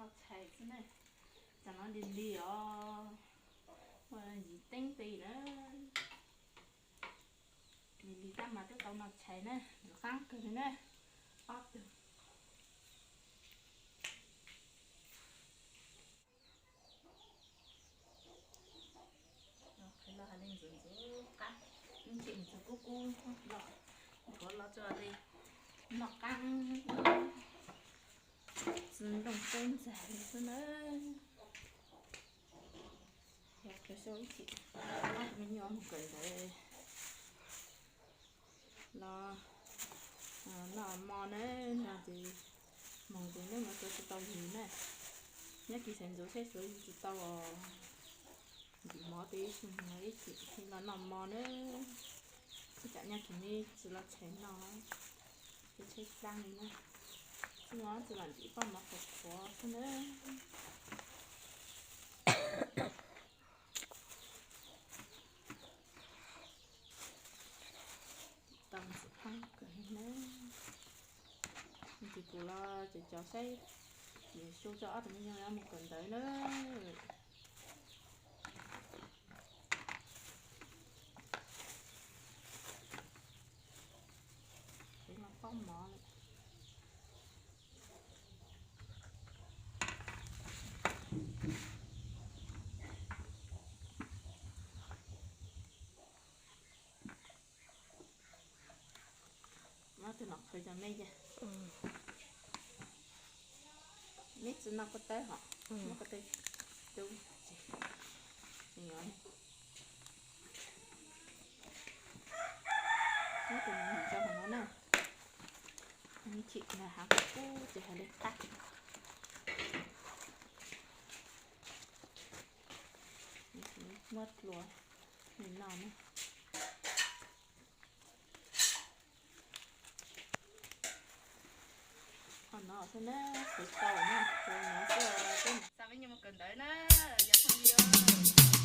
Tshais xwb na, tam no lig lig os, ua yim teeb pes na, lig lig tab mas twb tau noj tshais na, qaab kawg li na, ob tug. Qhov no hais li ntxuav ntxuav qab, ib chim ntxuav kub kub los, ntxuav los tso li noj qaab, tsi nplooj teb ntxag li xwb na. Yog kawg sau ib chim, ob tug me nyuam mus kawm ntawv los noj mov na, no ces moog ces neb mus tsuav tsis tau yug na. Nyob kis sawv ntxuv seb tsuav yug tsis tau os. Ntim mov peb ib ib chim los noj mov na. Ib tsam nyob kis neb tsis los tshais noj, peb tshaib plab li na. Txij no tsis los ntim paj mov qhuav qhuav xwb na. Tau ntxim qab kawg li na. Ntsis pum los ces cov saib, yuav xyu tso ob tug me nyuam mus kawm ntawv na. Peb los poj mov lawm. Muab tus no qhwv rau mej, mej tsi noj kuj tawb hos, muab kuj tawb cub. Muab tus no rau hauv no na, ib chim na hav kub kub ces hais li qab. Muab dlua li no na. Qhov no xwb na, qhwv tau na, qhwv no xwb, peb mam xa peb nyuam mus kawm ntawv na, yog thaum yog.